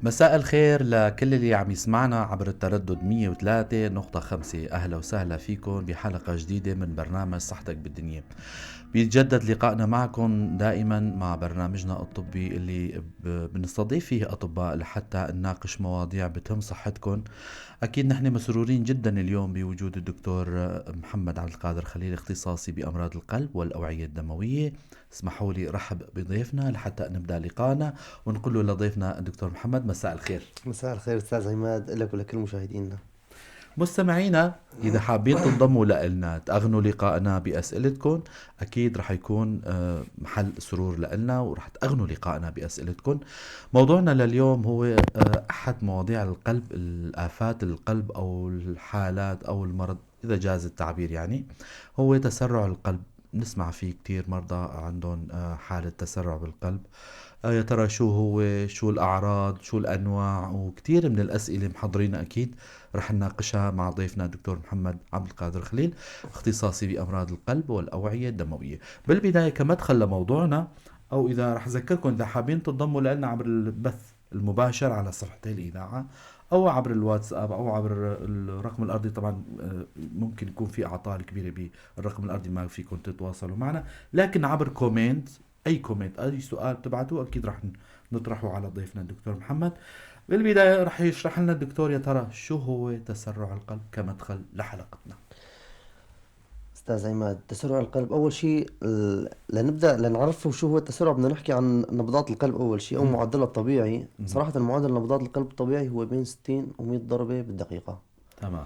مساء الخير لكل اللي عم يسمعنا عبر التردد 103.5. أهلا وسهلا فيكم بحلقة جديدة من برنامج صحتك بالدنيا. بيتجدد لقائنا معكم دائما مع برنامجنا الطبي اللي بنستضيف فيه أطباء لحتى نناقش مواضيع بتهم صحتكم. أكيد نحن مسرورين جدا اليوم بوجود الدكتور محمد عبد القادر خليل، اختصاصي بأمراض القلب والأوعية الدموية. اسمحوا لي رحب بضيفنا لحتى نبدأ لقائنا ونقول له لضيفنا الدكتور محمد مساء الخير. مساء الخير استاذ عماد، لك ولكل مشاهدينا. مستمعينا، إذا حابين تنضموا لنا تأغنوا لقائنا بأسئلتكم، أكيد رح يكون محل سرور لنا ورح تأغنوا لقائنا بأسئلتكم. موضوعنا لليوم هو أحد مواضيع القلب، الآفات القلب أو الحالات أو المرض إذا جاز التعبير، يعني هو تسرع القلب. نسمع فيه كتير مرضى عندهم حالة تسرع بالقلب. يا ترى شو هو، شو الأعراض، شو الأنواع، وكتير من الأسئلة محضرينها أكيد رح نناقشها مع ضيفنا الدكتور محمد عبد القادر خليل، اختصاصي بأمراض القلب والأوعية الدموية. بالبداية كمدخل لموضوعنا، أو إذا رح أذكركم إذا حابين تنضموا لنا عبر البث المباشر على صفحتي الإذاعة أو عبر الواتساب أو عبر الرقم الأرضي، طبعا ممكن يكون في أعطال كبيرة بالرقم الأرضي ما فيكم تتواصلوا معنا، لكن عبر comment، أي comment، أي سؤال تبعتوه أكيد رح نطرحه على ضيفنا الدكتور محمد. بالبداية رح يشرح لنا الدكتور يا ترى شو هو تسرع القلب كمدخل لحلقتنا. استاذ عماد، تسرع القلب اول شيء لنبدا لنعرف شو هو التسرع بدنا نحكي عن نبضات القلب اول شيء او معدلها الطبيعي. صراحة معدل نبضات القلب الطبيعي هو بين 60 و100 ضربه بالدقيقة. تمام.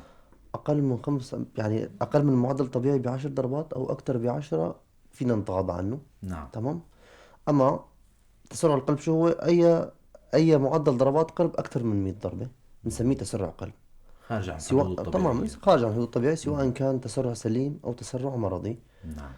اقل من 5، يعني اقل من المعدل الطبيعي ب10 ضربات او اكثر ب10 فينا نتغاضى عنه. نعم. تمام. اما تسرع القلب شو هو؟ اي معدل ضربات قلب اكثر من 100 ضربه بنسميه تسرع قلب. خارج عن سواء الحدود الطبيعية. تمام، خارج عن الحدود الطبيعية، سواء كان تسرع سليم أو تسرع مرضي. نعم.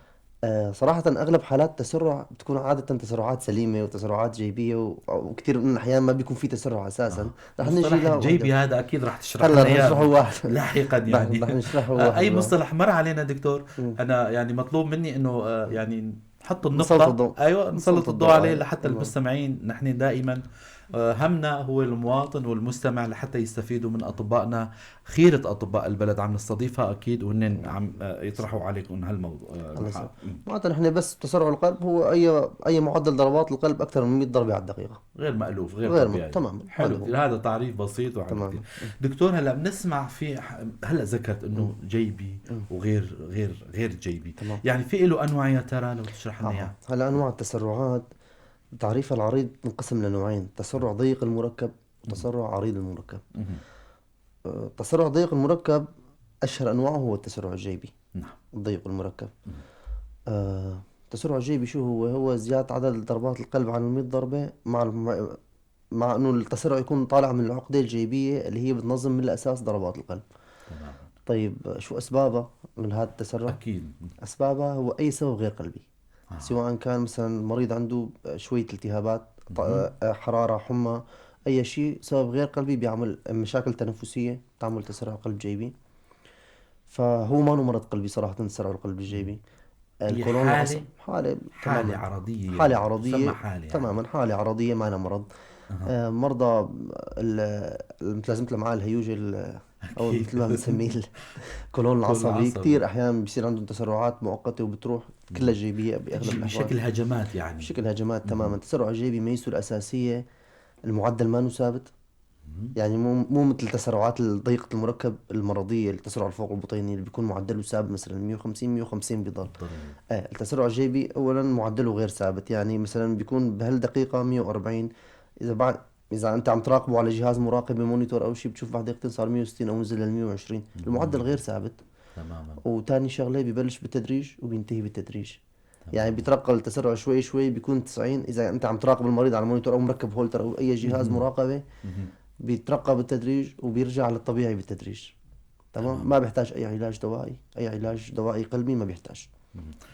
صراحة أغلب حالات التسرع بتكون عادة تسرعات سليمة وتسرعات جيبية، وكثير من الأحيان ما بيكون في تسرع أساسا. رح نجي الجيبي هذا أكيد رح تشرح لنا إياه لاحقا، يعني رح نشرحه. أي مصطلح مر علينا دكتور، أنا يعني مطلوب مني إنه يعني نحط النقطة، أيوة نسلط الضوء عليه لحتى المستمعين. نحن دائما همنا هو المواطن والمستمع لحتى يستفيدوا من أطبائنا، خيرة أطباء البلد عم نستضيفها أكيد، وهن عم يطرحوا عليكم هالموضوع. معناتها نحن بس تسرع القلب هو أي معدل ضربات القلب أكثر من 100 ضربة على الدقيقة، غير مألوف، غير طبيعي. تمام، حلو، هذا تعريف بسيط. تمام دكتور، هلا بنسمع في هلا ذكرت إنه جيبي وغير غير غير جيبي. تمام. يعني في له أنواع يا ترى لو تشرح لنا إياها. هلا أنواع التسرعات تعريفها العريض تنقسم لنوعين: تسرع ضيق المركب وتسرع عريض المركب. تسرع ضيق المركب أشهر أنواعه هو التسرع الجيبي. نعم. الضيق المركب. التسرع الجيبي شو هو؟ هو زيادة عدد ضربات القلب عن 100 ضربة مع إنه التسرع يكون طالع من العقدة الجيبية اللي هي بتنظم من الأساس ضربات القلب. تمام. طيب شو أسبابها من هذا التسرع؟ أكيد أسبابها هو أي سبب غير قلبي. سواء كان مثلا المريض عنده شوية التهابات، حرارة، حمى، أي شيء سبب غير قلبي بيعمل مشاكل تنفسية، تعمل تسرع قلب جيبي. فهو ما مرض قلبي صراحة تسرع القلب الجيبي. الكولون حالة حالة عرضية، حالة عرضية حالة تماما، حالة عرضية ما مرض. مرضى متلازمة الأمعاء الهيوجة أو مثل ما بنسميه الكولون العصبي، كثير أحيانا بيصير عندهم تسرعات مؤقتة وبتروح كلها جيبية بأغلب الأحوال، بشكل هجمات، يعني بشكل هجمات. تماما. التسرع الجيبي ميزته الأساسية المعدل ما ثابت، يعني مو مثل تسرعات ضيقة المركب المرضية، التسرع الفوق البطيني اللي بيكون معدله ثابت مثلا 150 150 بيضل. التسرع الجيبي أولا معدله غير ثابت، يعني مثلا بيكون بهالدقيقة 140، إذا أنت عم تراقبه على جهاز مراقبة monitor أو شيء بتشوف بعد دقيقتين صار 160 أو نزل لل 120. المعدل غير ثابت. تماما. وتاني شغلة ببلش بالتدريج وبينتهي بالتدريج. تمام. يعني بيترقى التسرع شوي شوي، بيكون 90 إذا أنت عم تراقب المريض على monitor أو مركب هولتر أو أي جهاز مراقبة، بيترقى بالتدريج وبيرجع للطبيعي بالتدريج. تمام. ما بيحتاج أي علاج دوائي، أي علاج دوائي قلبي ما بيحتاج.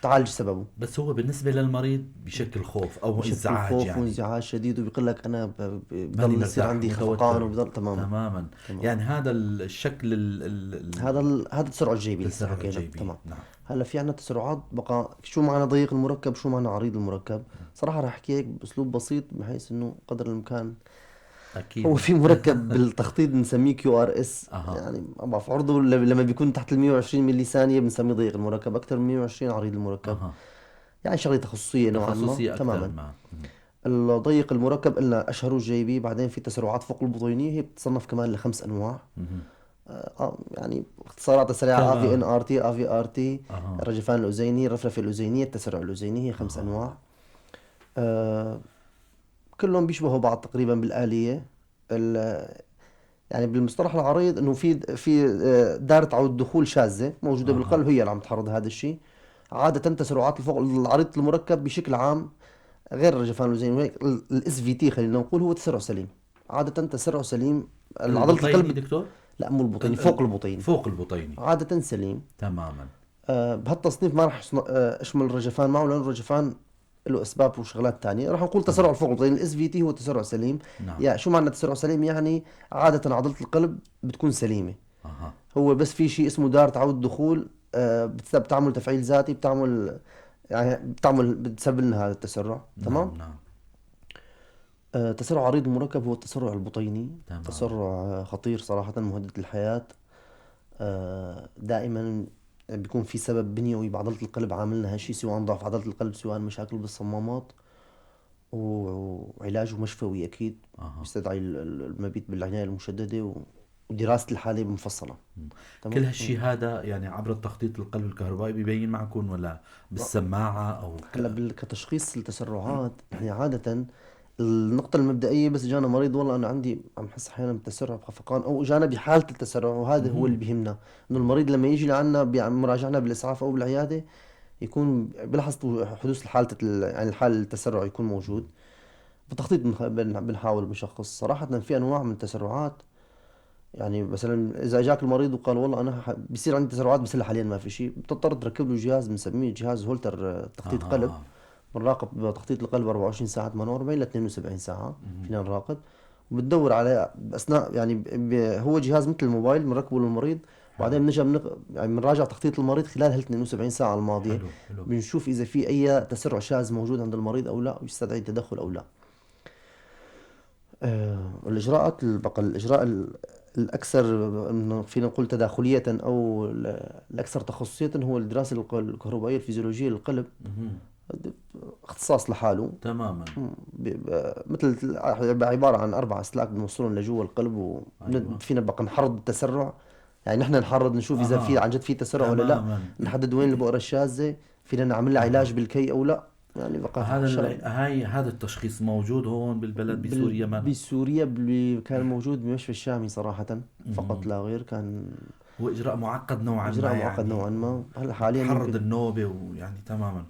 تعالج سببه. بس هو بالنسبة للمريض بشكل خوف أو انزعاج، خوف يعني وانزعاج شديد، وبيقول لك أنا بضل يصير عندي خفقان وبضل. تماما. يعني هذا الشكل هذا التسرع الجيبي. التسرع الجيبي. تمام. نعم. هلا في عندنا تسرعات بقى، شو معنى ضيق المركب، شو معنى عريض المركب؟ صراحة رح احكي هيك باسلوب بسيط بحيث انه قدر الامكان اكيد. هو في مركب بالتخطيط بنسميه QRS. يعني ما بعرف عرضه لما بيكون تحت ال 120 ملي ثانية بنسميه ضيق المركب، اكثر من 120 عريض المركب. يعني شغله تخصصية نوعا ما. تخصصية أكثر. تماما. الضيق المركب قلنا اشهره ال JP، بعدين في تسرعات فوق البطينيه، هي بتصنف كمان لخمس انواع. يعني اختصارات سريعه، افي ان ار تي، افي ار تي، الرجفان الاذيني، الرفرفه الاذينيه، التسرع الاذيني، هي خمس انواع. كلهم بيشبهوا بعض تقريبا بالآلية. يعني بالمصطلح العريض انه في دارة عود دخول شاذة موجودة بالقلب هي اللي عم تحرض هذا الشيء. عادة تسرعات الفوق العريض المركب بشكل عام غير الرجفان الاذيني، ال SVT خلينا نقول هو تسرع سليم، عادة تسرع سليم. عضلة القلب دكتور؟ لا مو البطيني، فوق البطيني. فوق البطيني عادة سليم تماما. بهالتصنيف ما راح اشمل الرجفان معه، لانه الرجفان له اسباب وشغلات ثانية. راح نقول تسرع فوق البطيني ال SVT هو تسرع سليم. يعني شو معنى تسرع سليم؟ يعني عادة عضلة القلب بتكون سليمة. هو بس في شيء اسمه دارة عود دخول، بتعمل تفعيل ذاتي، بتعمل يعني بتسبب لنا هذا التسرع. تمام؟ نعم. تسرع عريض المركب هو التسرع البطيني. تمام. تسرع خطير صراحة، مهدد للحياة. دائما بيكون في سبب بنيوي بعضلة القلب عاملنا هالشيء، سواء ضعف عضلة القلب، سواء مشاكل بالصمامات، وعلاجه مشفوي أكيد. يستدعي المبيت بالعناية المشددة ودراسة الحالة مفصلة. تمام؟ كل هالشيء هذا يعني عبر التخطيط القلب الكهربائي ببين معكم ولا بالسماعة أو هلا كتشخيص التسرعات يعني عادة النقطة المبدئية بس جانا مريض والله أنا عندي عم حس أحيانا بتسرع بخفقان، أو جانا بحالة التسرع، وهذا هو اللي بيهمنا، إنه المريض لما يجي لعنا مراجعنا بالإسعاف أو بالعيادة يكون بلحظة حدوث الحالة يعني الحالة التسرع يكون موجود. بالتخطيط بنحاول بنشخص. صراحة في أنواع من التسرعات، يعني مثلا إذا جاك المريض وقال والله أنا بيصير عندي تسرعات بس حاليا ما في شيء، بتضطر تركب له جهاز بنسميه جهاز هولتر تخطيط قلب. بنراقب تخطيط القلب 24 ساعة، 48 ل 72 ساعة فينا نراقب، وبتدور على أثناء يعني هو جهاز مثل الموبايل بنركبه للمريض، وبعدين بنجي يعني بنراجع تخطيط المريض خلال هال 72 ساعة الماضية. حلو. بنشوف إذا في أي تسرع شاذ موجود عند المريض أو لا، ويستدعي التدخل أو لا. الإجراءات بقى الإجراء الأكثر إنه فينا نقول تداخلية أو الأكثر تخصصية هو الدراسة الكهربائية الفيزيولوجية للقلب. اختصاص لحاله تماما. مثل عبارة عن 4 أسلاك بنوصلهم لجوا القلب، وفينا بقى نحرض التسرع، يعني نحن نحرض نشوف إذا في عن جد في تسرع ولا لا، نحدد وين البؤرة الشاذة، فينا نعمل لها علاج بالكي أو لا. يعني بقى هذا هذا التشخيص موجود هون بالبلد بسوريا؟ ما بسوريا كان موجود بمشفى الشامي صراحة فقط لا غير. كان هو إجراء معقد نوعا ما، إجراء معقد يعني نوعا ما. هلا حاليا حرض النوبة ويعني تماما.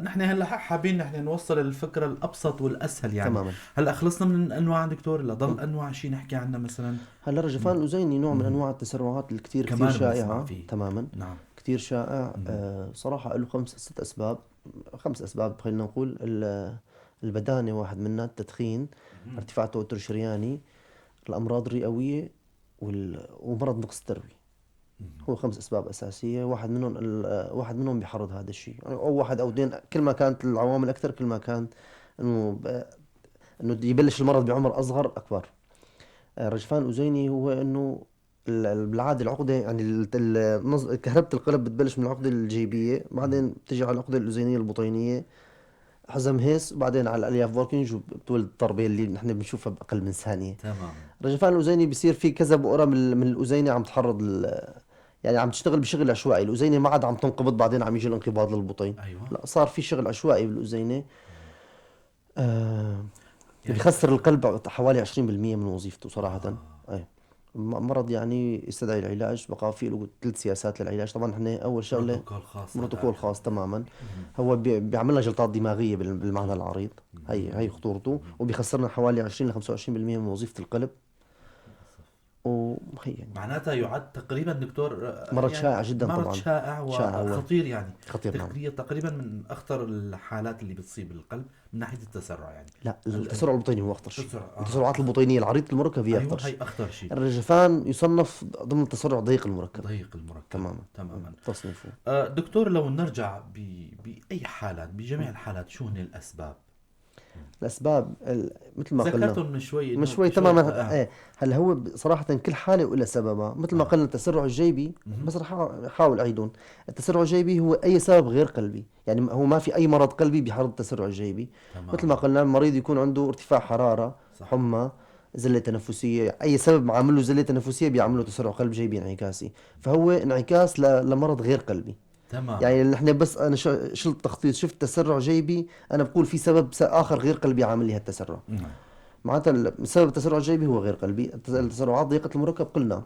نحن هلا حابين نحن نوصل الفكرة الأبسط والأسهل يعني. تماما. هلا خلصنا من الأنواع دكتور، لا ضل أنواع شيء نحكي عنها مثلا؟ هلا الرجفان الأذيني نوع من أنواع التسرعات الكثير كثير شائعة. تماما. نعم. كثير شائع. صراحة له 5-6 أسباب، 5 أسباب خلينا نقول. البدانة واحد منها، التدخين، ارتفاع التوتر الشرياني، الأمراض الرئوية، ومرض نقص التروي. هو 5 أسباب أساسية، واحد منهم بيحرض هذا الشيء، يعني أو واحد أو اثنين. كل ما كانت العوامل أكثر كل ما كان إنه يبلش المرض بعمر أصغر أكبر. الرجفان الأذيني هو إنه بالعادة العقدة يعني كهربة القلب بتبلش من العقدة الجيبية، بعدين بتجي على العقدة الأذينية البطينية، حزم هيس، وبعدين على الألياف بوركينج، وبتولد الضربة اللي نحن بنشوفها بأقل من ثانية. تمام. الرجفان الأذيني بيصير في كذا بؤرة من الأذينة عم تحرض يعني عم تشتغل بشغل عشوائي، الأذينة ما عاد عم تنقبض، بعدين عم يجي الانقباض للبطين. أيوة. لا صار في شغل عشوائي بالأذينة. يعني بخسر القلب حوالي 20% من وظيفته صراحة. أي. مرض يعني يستدعي العلاج. بقى في له 3 سياسات للعلاج. طبعا احنا اول شغله بروتوكول خاص، بروتوكول خاص تماما. هو بيعمل لنا جلطات دماغية بالمعنى العريض. هي خطورته، وبيخسرنا حوالي 20 ل 25% من وظيفة القلب. وهي يعني معناتها يعد تقريبا دكتور مرض يعني شائع جدا، مرض طبعا شائع وخطير، يعني خطير نعم. تقريبا من اخطر الحالات اللي بتصيب القلب من ناحية التسرع يعني. لا التسرع البطيني هو اخطر شيء. التسرعات البطينيه العريضة المركب هي اخطر شيء. هي اخطر شيء. الرجفان يصنف ضمن التسرع ضيق المركب. ضيق المركب تماما تماما تصنيفه. دكتور لو نرجع باي حالات، بجميع الحالات، شو هن الاسباب؟ الاسباب مثل ما قلنا ذكرتهم من شوي، من شوي تماما. ايه هلا هو صراحة كل حاله ولها سببها، مثل ما قلنا التسرع الجيبي، بس رح احاول اعيدهم. التسرع الجيبي هو اي سبب غير قلبي، يعني هو ما في اي مرض قلبي بيحرض التسرع الجيبي. مثل ما قلنا المريض يكون عنده ارتفاع حرارة، صح. حمى، زلة تنفسية، اي سبب عامل له زلة تنفسية بيعمل له تسرع قلب جيبي انعكاسي، فهو انعكاس لمرض غير قلبي. تمام. يعني نحن بس انا شلت تخطيط، شفت تسرع جيبي، انا بقول في سبب اخر غير قلبي عامل لي هالتسرع. معناتها سبب التسرع الجيبي هو غير قلبي. التسرعات ضيقة المركب قلنا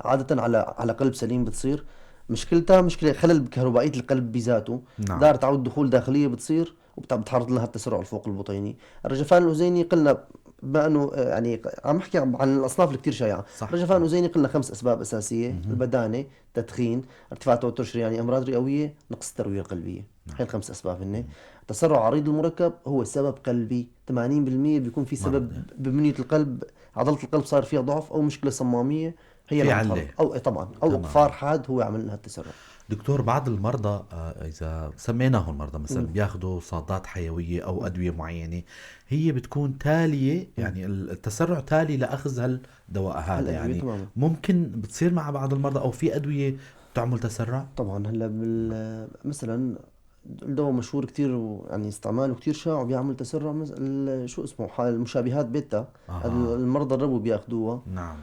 عادة على قلب سليم بتصير مشكلتها مشكلة خلل بكهربائية القلب بذاته. نعم. دارت عود دخول داخلية بتصير وبتعرض لها التسرع الفوق البطيني. الرجفان الأذيني قلنا بما انه يعني عم احكي عن الاصناف اللي كثير شائعة. رجفان اذيني قلنا 5 اسباب اساسية. البدانة، تدخين، ارتفاع توتر شرياني، امراض رئويه، نقص التروية القلبية. هي الخمس اسباب هن. تسرع عريض المركب هو سبب قلبي 80% بيكون في سبب ببنيه القلب، عضلة القلب صار فيها ضعف او مشكلة صماميه هي في علة او طبعا او اقفار حاد هو عمل لها التسرع. دكتور، بعض المرضى اذا سميناهم المرضى مثلا بياخذوا صادات حيوية او ادوية معينة، هي بتكون تاليه، يعني التسرع تالي لاخذ هالدواء هذا، يعني تماما. ممكن بتصير مع بعض المرضى او في ادوية بتعمل تسرع؟ طبعا هلا مثلا الدواء مشهور كثير ويعني استعماله كثير شائع وبيعمل تسرع، شو اسمه المشابهات بيتا. المرضى الربو بياخذوها. نعم.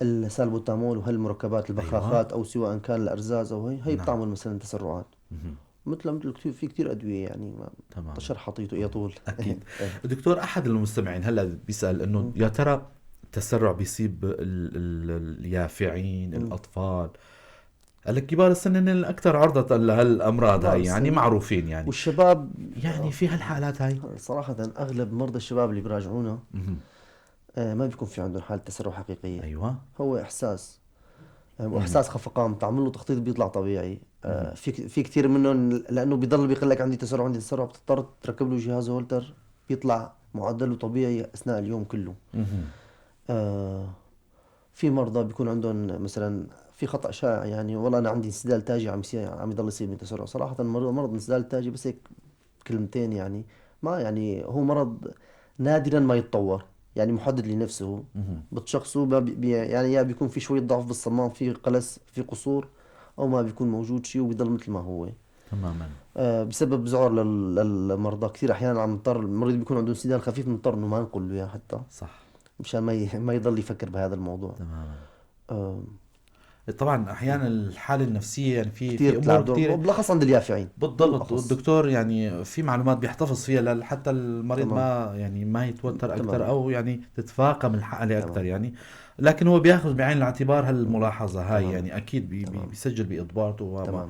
السالبوتامول وهالمركبات البخاخات. أيوة. او سواء كان الارزاز او هي نعم. بتعمل مثلا تسرعات. مثل كثير في كثير ادوية يعني. تمام. شرح حطيته يا طول. اكيد. دكتور، احد المستمعين هلا بيسال انه يا ترى التسرع بيصيب اليافعين، الاطفال، هلا كبار السن هن الاكثر عرضه لهالامراض هاي، يعني معروفين يعني، والشباب يعني في هالحالات هاي. صراحة اغلب مرضى الشباب اللي بيراجعونا ما بيكون في عندهم حالة تسرع حقيقية. أيوة. هو إحساس، وإحساس خفقان، بتعمل له تخطيط بيطلع طبيعي. في كثير منهم لأنه بيضل بيقول لك عندي تسرع عندي تسرع، بتضطر تركب له جهاز هولتر بيطلع معدله طبيعي أثناء اليوم كله. في مرضى بيكون عندهم مثلا في خطأ شائع، يعني والله أنا عندي انسدال تاجي عم يضل يصير من تسرع. صراحة مرض انسدال تاجي بس هيك كلمتين، يعني ما يعني هو مرض نادرا ما يتطور، يعني محدد لنفسه. بتشخصه يعني يا بيكون في شوية ضعف بالصمام، في قلس، في قصور، أو ما بيكون موجود شيء وبيضل مثل ما هو. تماما. بسبب ذعر للمرضى كثير أحيانا عم نضطر المريض بيكون عنده انسداد خفيف بنضطر إنه ما نقول له إياه حتى. صح. مشان ما يضل يفكر بهذا الموضوع. تماما. طبعا احيانا الحالة النفسية يعني في امور كثير، وبالاخص عند اليافعين. بالضبط. والدكتور يعني في معلومات بيحتفظ فيها حتى المريض. تمام. ما يعني ما يتوتر اكثر او يعني تتفاقم الحالة اكثر يعني، لكن هو بياخذ بعين الاعتبار هالملاحظه هاي. تمام. يعني اكيد بيسجل باضباطه. تمام.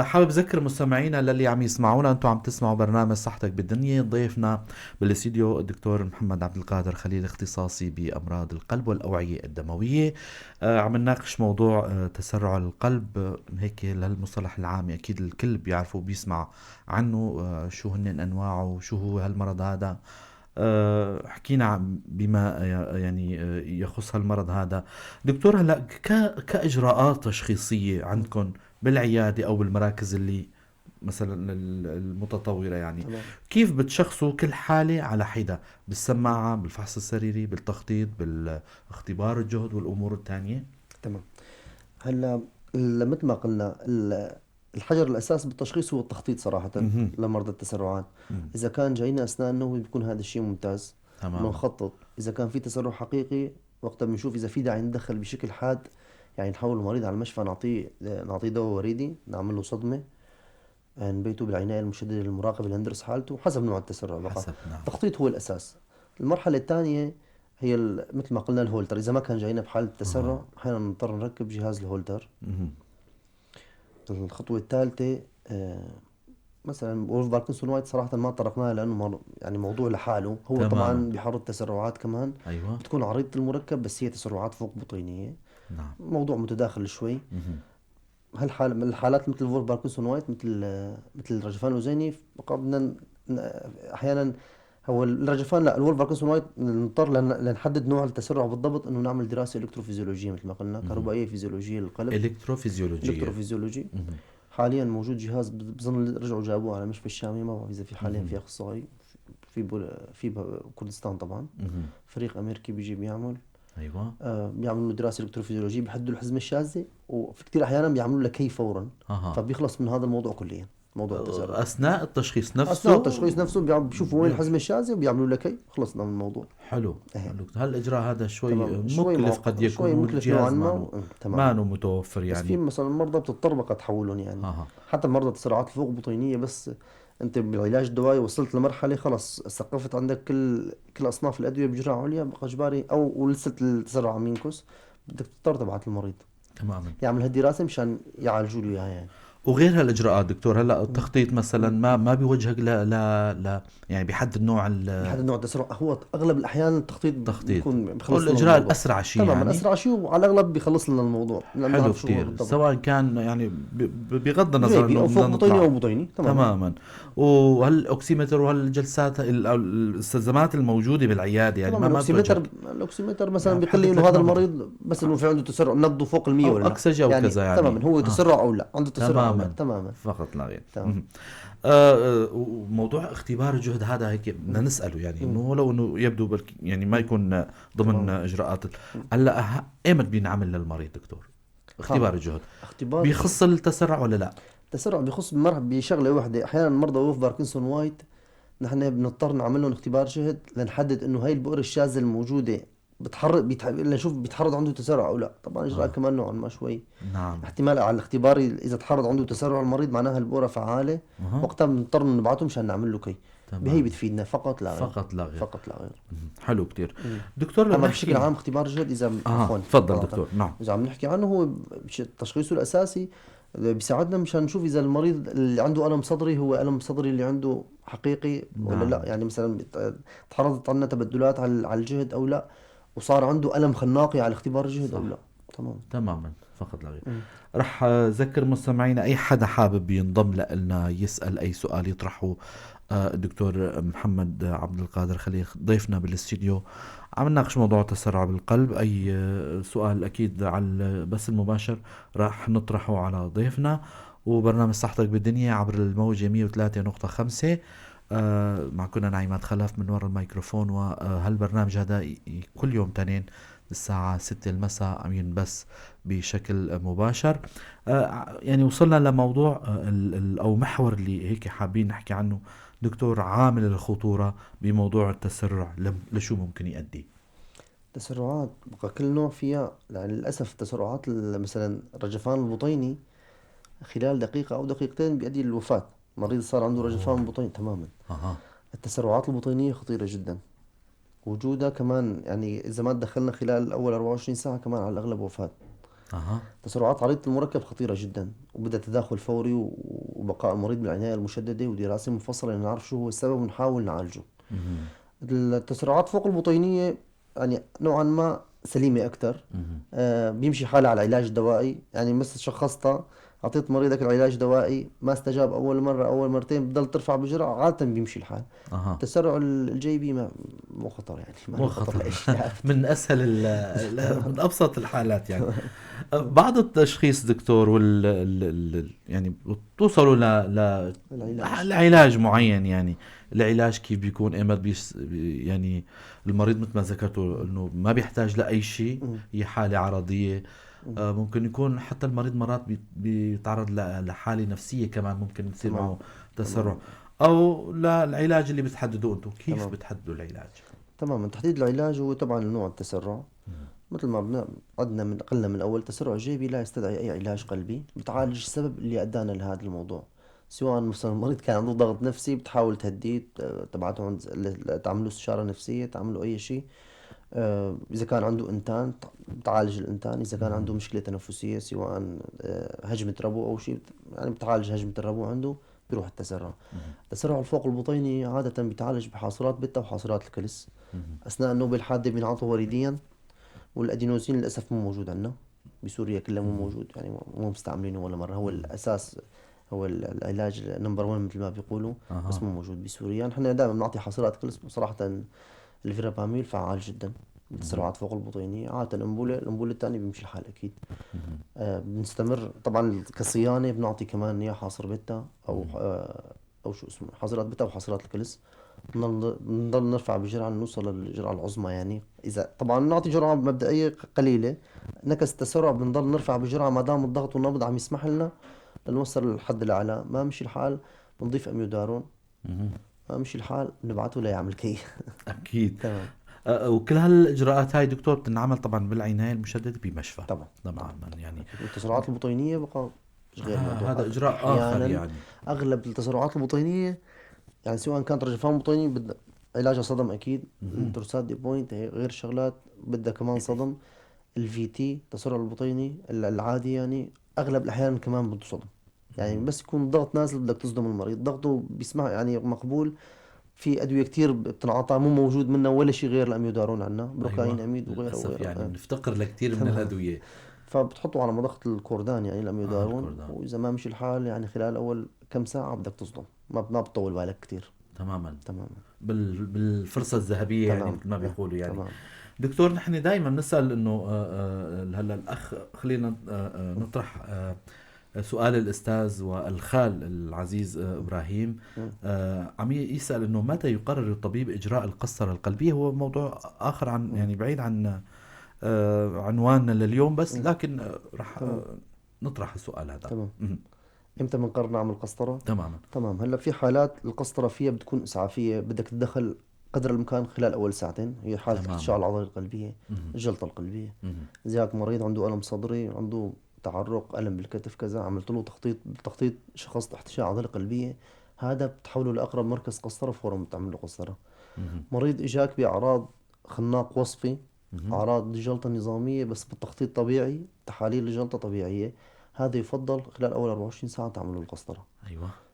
حابب اذكر مستمعينا للي عم يسمعونا، انتم عم تسمعوا برنامج صحتك بالدنيا، ضيفنا بالاستديو الدكتور محمد عبد القادر خليل، اختصاصي بامراض القلب والاوعية الدموية. عم نناقش موضوع تسرع القلب، هيك للمصطلح العامي اكيد الكل بيعرفه وبيسمع عنه، شو هن انواعه وشو هو هالمرض هذا. حكينا بما يعني يخص هالمرض هذا. دكتور، هلا كاجراءات تشخيصيه عندكم بالعيادة او بالمراكز اللي مثلا المتطورة يعني. تمام. كيف بتشخصوا كل حاله على حده؟ بالسماعه، بالفحص السريري، بالتخطيط، بالاختبار الجهد والامور الثانية؟ تمام. هلا مثل ما قلنا الحجر الاساس بالتشخيص هو التخطيط صراحة لمرضى التسرعات. اذا كان جاينا اثناء النوم بيكون هذا الشيء ممتاز. تمام. بنخطط اذا كان في تسرع حقيقي وقتها بنشوف اذا في داعي ندخل بشكل حاد، يعني نحول المريض على المشفى، نعطيه دواء وريدي، نعمل له صدمة، نبيته بالعناية المشددة للمراقبه لندرس حالته حسب نوع التسرع بقى. حسب. نعم. التخطيط هو الاساس. المرحلة الثانية هي مثل ما قلنا الهولتر، اذا ما كان جاينا بحاله تسرع احيانا نضطر نركب جهاز الهولتر. الخطوة الثالثة مثلا Wolff Parkinson White صراحة ما طرقناها لانه يعني موضوع لحاله هو. تمام. طبعا بحرض تسرعات كمان. ايوه. بتكون عريضة المركب بس هي تسرعات فوق بطينيه. نعم. موضوع متداخل شوي. هالحالة من الحالات مثل Wolff Parkinson White، مثل الرجفان الأذيني، بدنا احيانا هو الرجفان لا ال Wolff Parkinson White نضطر لنحدد نوع التسرع بالضبط انه نعمل دراسة الكتروفيزيولوجيه مثل ما قلنا، كهربائية فيزيولوجيه للقلب. الكتروفيزيولوجيه. الكتروفيزيولوجي. حاليا موجود جهاز بظن رجعوا جابوه على مشفى الشامي، ما بعرف اذا في حاليا في اخصائي في كردستان طبعا. فريق امريكي بيجي بيعمل. ايوه. بيعملوا دراسة الكتروفيزيولوجيه، بيحددوا الحزمة الشاذة، وفي كثير احيانا بيعملوا لها كي فورا. فبيخلص من هذا الموضوع كليا، موضوع التسرع اثناء التشخيص نفسه. اثناء التشخيص نفسه بيشوفوا وين الحزمة الشاذة وبيعملوا لها كي، خلصنا من الموضوع. حلو. حلو. هالاجراء هذا شوي مكلف، قد يكون شوي مكلف نوعا ما، ما متوفر يعني. بس في مثلا مرضى بتضطر بقى تحولهم يعني. حتى مرضى التسرعات الفوق بطينيه، بس انت بالعلاج الدوائي وصلت لمرحلة خلص سقفت عندك كل اصناف الادوية بجرعه عليا، بقى اجباري او ولسه التسرع عم ينكس، بدك تضطر تبعت المريض تماما يعمل هالدراسه مشان يعالجوا له اياها يعني. وغير هالاجراءات دكتور، هلا التخطيط مثلا ما بيوجهك ل ل يعني بحدد نوع بحدد نوع التسرع. هو اغلب الاحيان التخطيط بيكون بخلص الاجراء الاسرع شيء تماما يعني. اسرع شيء، وعلى الاغلب بيخلص لنا الموضوع. حلو كثير، سواء كان يعني بغض النظر انه فوق بطيني او بطيني. تماما. وهال oximeter وهالجلسات الاستلزامات الموجودة بالعيادة يعني ما ال oximeter مثلا يعني بيقول لي انه هذا المريض بس انه في عنده تسرع نبضه فوق ال 100 ولا اكسجه او كذا يعني. تماما، هو تسرع او لا، عنده تسرع تماما فقط لا غير. وموضوع اختبار الجهد هذا هيك بدنا نساله يعني انه لو انه يبدو يعني ما يكون ضمن اجراءات. هلا ايمت بينعمل للمريض دكتور اختبار الجهد؟ اختبار بيخص التسرع ولا لا؟ التسرع بيخص بشغله وحده. احيانا مرضى Wolff Parkinson White نحن بنضطر نعمل لهم اختبار جهد لنحدد انه هاي البؤره الشاذة الموجودة بتحرض لنشوف بيتحرض عنده تسرع او لا. طبعا اجراء كمان نوعا ما شوي. نعم. احتمال على الاختبار اذا تحرض عنده تسرع المريض معناها البؤره فعاله. وقتها بنضطر نبعته مشان نعمل له كي. بهي بتفيدنا فقط لا غير. فقط لا غير. فقط لا غير. حلو كثير دكتور. اما بشكل عام اختبار الجهد اذا عفوا تفضل دكتور. نعم. اذا عم نحكي عنه هو تشخيصه الاساسي بيساعدنا مشان نشوف اذا المريض اللي عنده الم صدري هو الم صدري اللي عنده حقيقي ولا. نعم. لا يعني مثلا تعرضت عندنا تبدلات على الجهد او لا، وصار عنده ألم خناقي على اختبار الجهد أو لا. تمام تماما فقط لا غير. رح أذكر مستمعينا أي حدا حابب ينضم لنا يسأل أي سؤال يطرحه الدكتور محمد عبد القادر خليل ضيفنا بالاستديو، عم نناقش موضوع التسرع بالقلب. أي سؤال أكيد على البث المباشر رح نطرحه على ضيفنا. وبرنامج صحتك بالدنيا عبر الموجة 103.5. معكم أنا عماد خلف من وراء الميكروفون. وهالبرنامج هذا كل يوم تنين الساعة 6 المساء عم ينبث بشكل مباشر. يعني وصلنا لموضوع أو محور اللي هيك حابين نحكي عنه دكتور، عامل الخطورة بموضوع التسرع لشو ممكن يؤدي؟ التسرعات بقى كل نوع فيها يعني للأسف. التسرعات مثلا الرجفان البطيني خلال دقيقة أو دقيقتين بيؤدي للوفاة. مريض صار عنده رجفان بطيني تماما. التسرعات البطينية خطيرة جدا، وجودها كمان يعني إذا ما تدخلنا خلال أول 24 ساعة كمان على الأغلب وفاة. تسرعات عريضة المركب خطيرة جدا، وبدها تداخل فوري وبقاء المريض بالعناية المشددة ودراسة مفصلة لنعرف شو هو السبب ونحاول نعالجه. التسرعات فوق البطينية يعني نوعا ما سليمة أكثر. بيمشي حالها على العلاج الدوائي، يعني بس شخصتها أعطيت مريضك العلاج دوائي ما استجاب أول مرة أول مرتين بضل ترفع بجرعة، عادة بيمشي الحال. التسرع الجيبي مو خطر يعني، مو خطر من أسهل من أبسط الحالات يعني. بعد التشخيص دكتور يعني توصلوا لعلاج معين، يعني العلاج كيف بيكون؟ ايمت يعني المريض مثل ما ذكرتوا انه ما بيحتاج لاي شيء، هي حاله عرضية. ممكن يكون حتى المريض مرات بيتعرض لحاله نفسية كمان ممكن يصير معه تسرع، او للعلاج اللي بتحددوه انتم. كيف بتحددوا العلاج؟ تماما، تحديد العلاج هو طبعا نوع التسرع. مثل ما عندنا من قلنا من الاول، التسرع الجيبي لا يستدعي اي علاج قلبي، بتعالج السبب اللي ادانا لهذا الموضوع. سواء مثلا المريض كان عنده ضغط نفسي بتحاول تهديه، تبعته عند تعمله استشاره نفسية، تعمله اي شيء. إذا كان عنده إنتان بتعالج الإنتان، إذا كان عنده مشكلة تنفسية سواء هجمة ربو أو شيء يعني بتعالج هجمة الربو عنده، بيروح التسرع. التسرع الفوق البطيني عادة بيتعالج بحاصرات بيتا وحاصرات الكلس. أثناء النوبة الحادة بينعطوا وريديا، والأدينوزين للأسف مو موجود عندنا بسوريا، كلها مو موجود يعني مو مستعملينه ولا مرة. هو الأساس، هو العلاج number 1 مثل ما بيقولوا، بس مو موجود بسوريا. نحن دائما بنعطي حاصرات كلس، بصراحة ال verapamil فعال جدا بالتسرعات فوق البطينية. عادة الأنبولة الثانية بيمشي الحال أكيد. بنستمر طبعا كصيانة، بنعطي كمان يا حاصر بيتا أو أو شو اسمه حاصرات بيتا وحاصرات الكلس. بنضل نرفع بالجرعة نوصل للجرعة العظمى. يعني إذا طبعا نعطي جرعة مبدئية قليلة، نكس التسرع بنضل نرفع بالجرعة ما دام الضغط والنبض عم يسمح لنا لنوصل للحد الأعلى. ما مشي الحال بنضيف أميودارون، ما مشي الحال بنبعته ليعمل كي. أكيد. تمام. وكل هالإجراءات هاي دكتور بتنعمل طبعا بالعناية المشددة بمشفى. طبعا. طبعا يعني التسرعات البطينية بقى غير موضوع. هذا إجراء آخر يعني. أغلب التسرعات البطينية يعني سواء كانت رجفان بطيني بدها علاجها صدم أكيد، ال torsades de pointes غير شغلات بدها كمان صدم، ال VT التسرع البطيني العادي يعني أغلب الأحيان كمان بده صدم. يعني بس يكون الضغط نازل بدك تصدم المريض، ضغطه بيسمع يعني مقبول. في أدوية كتير بتنعطى مو موجود منها ولا شيء غير الأميودارون عندنا، بروكاين أميد وغيره للأسف وغيره. يعني بنفتقر لكتير من الأدوية. فبتحطه على مضخة الكوردان يعني الأميودارون، الكوردان. وإذا ما مشي الحال يعني خلال أول كم ساعة بدك تصدم، ما بتطول بالك كتير. تماما. تماما. بالفرصة الذهبية يعني مثل ما بيقولوا يعني. دكتور نحن دايما بنسأل إنه، هلا الأخ خلينا نطرح سؤال الأستاذ والخال العزيز إبراهيم. عم يسأل إنه متى يقرر الطبيب إجراء القسطرة القلبية؟ هو موضوع آخر عن يعني بعيد عن عنواننا لليوم، بس لكن رح نطرح السؤال هذا. إمتى بنقرر نعمل قسطرة؟ تماما. تمام. هلا في حالات القسطرة فيها بتكون إسعافية، بدك تدخل قدر الإمكان خلال أول ساعتين، هي حالة احتشاء العضلة القلبية، الجلطة القلبية. إذا هيك مريض عنده ألم صدري، عنده تعرق، ألم بالكتف كذا، عملت له تخطيط شخص احتشاء عضلة قلبية، هذا بتحوله لأقرب مركز قسطرة فورا بتعمل له قسطرة. مريض إجاك بأعراض خناق وصفي، أعراض جلطة نظامية بس بالتخطيط طبيعي، تحاليل الجلطة طبيعية، هذا يفضل خلال أول 24 ساعة تعمل له القسطرة.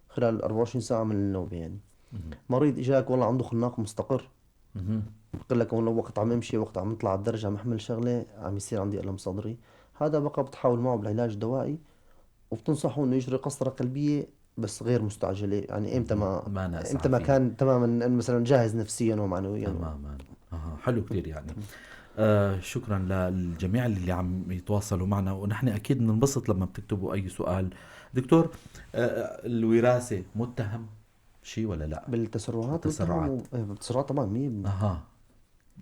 خلال 24 ساعة من النوبة يعني. مريض إجاك والله عنده خناق مستقر، بقول لك والله وقت عم امشي، وقت عم اطلع على الدرج عم احمل شغلة، عم يصير عندي ألم صدري، هذا بقى بتحاول معه بالعلاج الدوائي وبتنصحه إنه يجري قسطرة قلبية بس غير مستعجلة، يعني إمتى ما ما ناس إمتى ما عارفين. كان تماما مثلا جاهز نفسيا ومعنويا. تماما. حلو كثير يعني. شكرا للجميع اللي عم يتواصلوا معنا، ونحن أكيد بننبسط لما بتكتبوا أي سؤال. دكتور، الوراثة متهم شيء ولا لا؟ بالتسرعات بالتسرعات. بالتسرعات طبعاً 100%.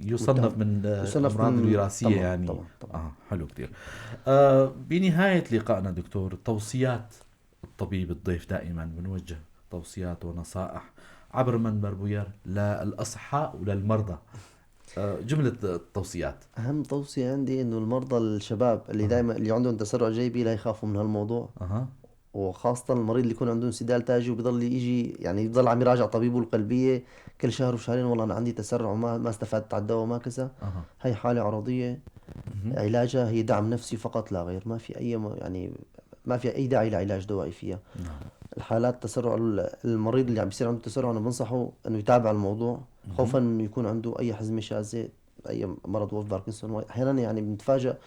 يصنف من يصنف الأمراض من الوراثية طبعاً، يعني. طبعاً، طبعاً. حلو كتير. بنهاية لقائنا دكتور، توصيات الطبيب الضيف دائما بنوجه توصيات ونصائح عبر منبر بوير للأصحاء وللمرضى. جملة التوصيات. أهم توصية عندي إنه المرضى الشباب اللي دائما اللي عندهم تسرع جيبي لا يخافوا من هالموضوع. وخاصة المريض اللي يكون عنده انسدال تاجي وبيضل يجي يعني يضل عم يراجع طبيبه القلبية كل شهر وشهرين، والله أنا عندي تسرع وما استفدت على الدواء وما كذا. هاي حالة عرضية. علاجها هي دعم نفسي فقط لا غير، ما في أي يعني ما في أي داعي لعلاج دوائي فيها. الحالات تسرع المريض اللي عم بيصير عنده تسرع أنا بنصحه إنه يتابع الموضوع، خوفاً إنه يكون عنده أي حزمة شاذة، أي مرض وولف باركنسون. أحياناً بنتفاجأ،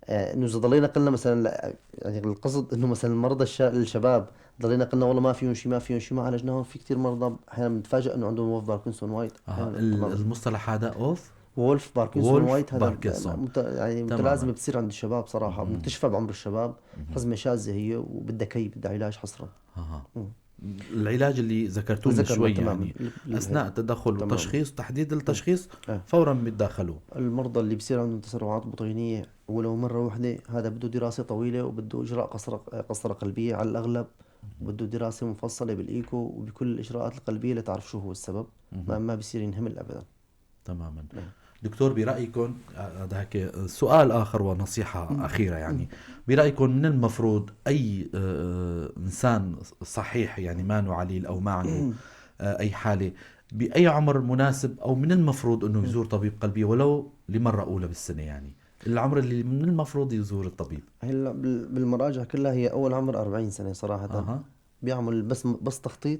إنه إذا ضلينا قلنا مثلاً لا، يعني القصد إنه مثلاً مرضى الشباب ضلينا قلنا والله ما فيهم شيء، ما فيهم شيء، ما عالجناهم. في كتير مرضى أحياناً بنتفاجأ إنه عندهم وولف باركنسون وايت. أحياناً طبعاً. المصطلح هذا أوف؟ وولف باركنسون وولف وايت، هذا باركنسون. متلازمة بتصير عند الشباب صراحة، بنكتشفها بعمر الشباب، حزمة شاذة هي وبدها كي، بدها علاج حصرا. العلاج اللي ذكرتوه من ذكرنا شوي تماماً. أثناء التدخل والتشخيص، تحديد التشخيص، فوراً بيتدخلوا. المرضى اللي بيصير عندهم تسرعات بطينية ولو مرة واحدة، هذا بده دراسة طويلة وبده إجراء قسطرة قلبية على الأغلب، وبده دراسة مفصلة بالإيكو وبكل الإجراءات القلبية لتعرف شو هو السبب. ما بيصير ينهمل أبداً. تماماً. دكتور، برأيكم، هذا هيك سؤال آخر ونصيحة أخيرة، برأيكم من المفروض أي إنسان صحيح ما عنده عليل أو ما عنده، أي حالة، بأي عمر مناسب أو من المفروض أنه يزور طبيب قلبي ولو لمرة أولى بالسنة؟ العمر اللي من المفروض يزور الطبيب. هلا بالمراجعة كلها هي أول عمر 40 سنة صراحة. بيعمل بس تخطيط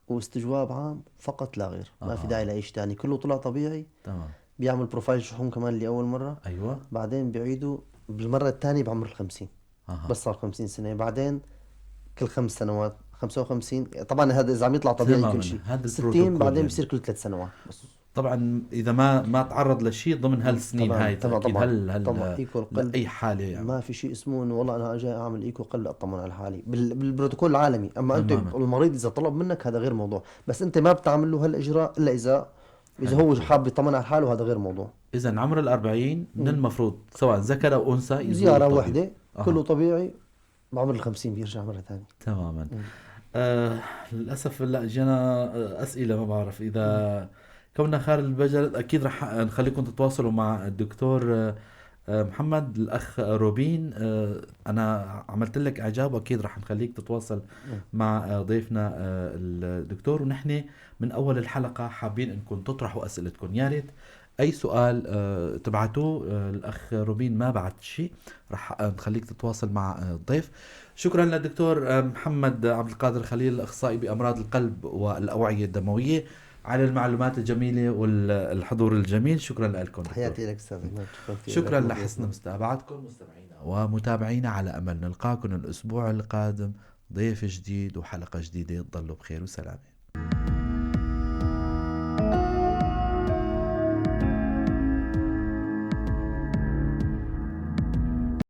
واستجواب عام فقط لا غير، ما في داعي لأي شيء ثاني، كله طلع طبيعي. بيعمل بروفايل شحوم كمان لأول مرة. بعدين بيعيدوا بالمرة الثانية بعمر ال50. بس صار 50 سنة، بعدين كل 5 سنوات 55. طبعا هذا إذا عم يطلع طبيعي كل شيء. هذا 60 البروتوكول بعدين يعني. بيصير كل 3 سنوات بس. طبعا اذا ما تعرض لشيء ضمن هالسنين طبعاً، هاي طبعاً، اكيد طبعاً، هل طبعاً، ايكو القلب اي حاله يعني ما في شيء اسمه انه والله انا جاي اعمل ايكو قلب اطمن على حالي بالبروتوكول العالمي. اما انت المريض اذا طلب منك هذا غير موضوع، بس انت ما بتعمل له هالاجراء الا اذا هو حاب يطمن على حاله، هذا غير موضوع. اذا عمر ال40 من المفروض سواء ذكر او انثى زيارة واحدة. كله طبيعي، بعمر ال50 بيرجع مرة ثانية. تماما. للاسف لا اجانا اسئلة ما بعرف اذا كوننا خارج البلد، اكيد رح نخليكم تتواصلوا مع الدكتور محمد. الاخ روبين انا عملت لك اعجاب، واكيد رح نخليك تتواصل مع ضيفنا الدكتور. ونحن من اول الحلقة حابين انكم تطرحوا اسئلتكم، يا ريت اي سؤال تبعتوه. الاخ روبين ما بعت شيء، رح نخليك تتواصل مع الضيف. شكرا للدكتور محمد عبد القادر خليل، الاخصائي بامراض القلب والاوعية الدموية، على المعلومات الجميلة والحضور الجميل. شكرا لكم. تحياتي لك استاذ. شكرا لحسن متابعتكم مستمعينا ومتابعينا، على امل نلقاكم الاسبوع القادم ضيف جديد وحلقه جديدة. تضلوا بخير وسلامه.